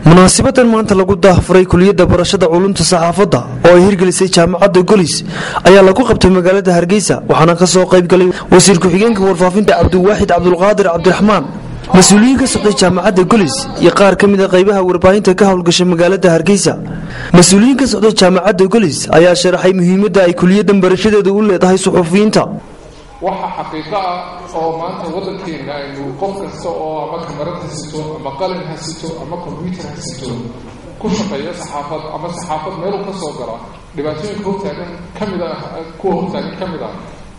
Munaasabadan maanta lagu daahfuray kuliyadda barashada culumta saxaafadda oo ay hirgelisay jaamacadda Golis ayaa lagu qabtay magaalada Hargeysa, waxaana ka soo qayb galay wasiir ku-xigeenka warfaafinta Cabdiwaaxid Cabdulqaadir Cabdiraxmaan, mas-uuliyiin ka socday jaamacadda Golis iyo qaar ka mid a qaybaha warbaahinta ka howlgashay magaalada Hargeysa. Mas-uuliyiin ka socday jaamacadda Golis ayaa sharaxay muhiimadda ay kuliyaddan barashadeedu u leedahay suxufiyiinta. Waxa xaqiiqo ah oo maanta waddankeena aynu qof kasta oo ama kamarad ha sito, ama qalin ha sito, ama combyuter ha sito ku shaqeeya saxaafad ama saxaafad meeluu ka soo gala, dhibaatooyinka hortaagan ka mid ah, kuwa hortaagan ka mid ah,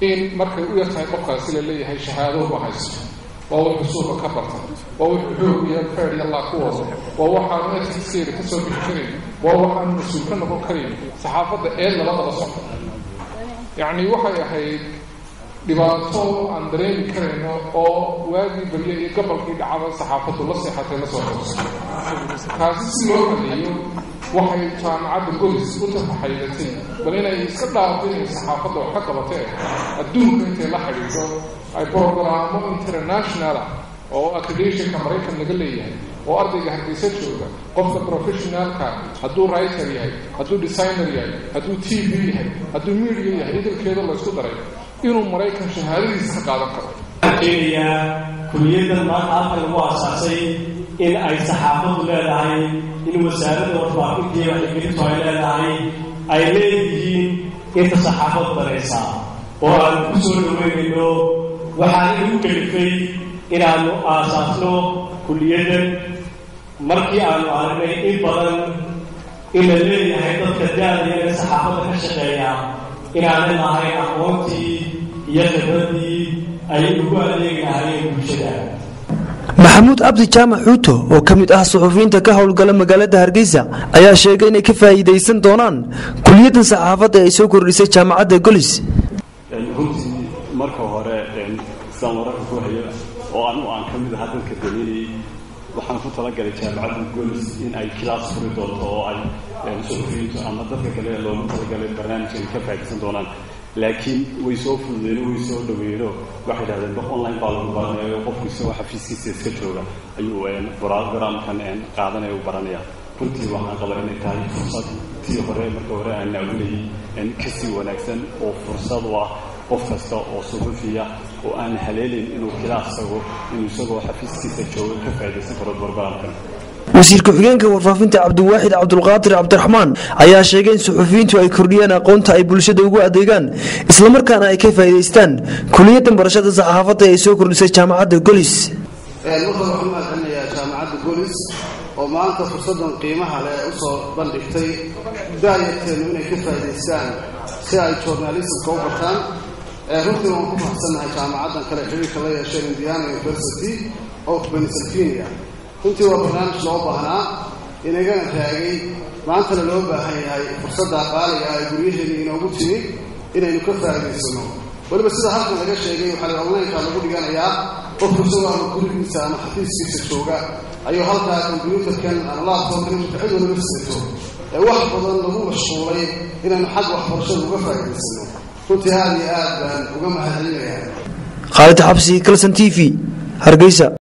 in markay u yartahay qofkaasi la leeyahay shahaado ma haysto, waa wuxuu suuqa ka barta, waa wuxuu xoog iyo feer iyo laa ku wado, waa waxaanu ethicskeeda ka soo bixi karin, waa waxaanu mas-uul ka noqon karin saxaafadda eed lala daba socdo. Yacni waxay ahayd dhibaato aan dareemi karayno oo waagii baryo iyo gobolkii dhacaba saxaafaddu la seexatay, la soo toosay. Taasi si loo hadeeyo waxay jaamacadda Golis u tafaxaydatay bal inay iska dhaafo inay saxaafadda wax ka qabatee, adduunka intay la xidhiidho ay brogaraamo international ah oo accreditation-ka Maraykan laga leeyahay oo ardayga Hargeysa jooga, qofka professional-ka, hadduu writer yahay, hadduu designer yahay, hadduu TV yahay, hadduu media yahay, idilkeeda la isku daray, inuu Maraykan shahaadadiisa ka qaadan karo. Keenayaa kuliyaddan maanta halkan lagu aasaasay in ay saxaafaddu leedahay, in wasaaradda warfaafinta iyo wacyigelintu ay leedahay, ay leeyihiin inta saxaafad baraysaa oo aanu ku soo dhaweynayno. Waxaan igu kalifay inaannu aasaasno kuliyaddan markii aanu aragnay in badan in la leeyahay dadka da-da saxaafadda ka shaqeeya inaanay lahayn aqoontii iyo khibradii ay ugu adeegi lahaayeen bulshada. Maxamuud Cabdi Jaamac Xuuto oo ka mid ah suxufiyiinta ka howlgala magaalada Hargeysa ayaa sheegay inay ka faa'iidaysan doonaan kuliyaddan saxaafadda ay soo kordhisay jaamacadda Golis. Runtii marka hore sidaan wararka ku hayo oo anigu aan ka mid ahaa dadka daneynayay, waxaan ku talagalay jaamacadda Golis in ay class furi doonto oo ay suxufiyiintu ama dadka kale loogu talagalay barnaamijka ay ka faa'iidaysan doonaan, laakiin way soo fududeeno, way soo dhaweeno. Waxay dhahdeen ba online baa lagu baranaya oo qofku isagoo xafiiskiisa iska jooga ayuu programkan qaadanaya u baranaya. Runtii waxaan qabaa inay tahay fursad tii hore marka hore aan naawilayay kasii wanaagsan oo fursad u ah qof kasta oo suxufiya oo aan haleelin inuu class tago, inuu isagoo xafiiskiisa jooga ka faa'iidaysan karo programkan. Wasiir ku-xigeenka warfaafinta Cabdiwaaxid Cabdulqaadir Cabdiraxmaan ayaa sheegay in suxufiyiintu ay kordhiyaan aqoonta ay bulshada ugu adeegaan, islamarkaana ay ka faa'iidaystaan kuliyaddan barashada saxaafadda ee ay soo kordhisay jaamacadda Golis. Marka waxaan u mahadcelinayaa jaamacadda Golis oo maanta fursaddan qiimaha leh usoo bandhigtay daayarteennu inay ka faa'iidaystaan si ay journalism-ka u bartaan. Runtii waan ku faraxsannahay jaamacaddan kale xiriirka la yeesheen, Indiana University of Pennsylvania. Runtii waa barnaamij loo baahnaa, inagana raagay, maantana loo baahan yahay. Fursadda qaaliga ah ee guryaheeni inoogu timi inaynu ka faa'iidaysano. Weliba sida halkan laga sheegay, waxaa la online-ka lagu dhiganayaa, qofku isagoo ama gurigiisa ama xafiiskiisa jooga ayuu halkaa combyuutarkan ama laptop-kan imika cid waliba sidato ee wax badan lagu mashquulay inaynu xagga waxbarashada uga faa'iidaysano. Runtii aada iyo aad baan uga mahadcelinayaa. Khaalid Xabsi, Kalson TV, Hargeysa.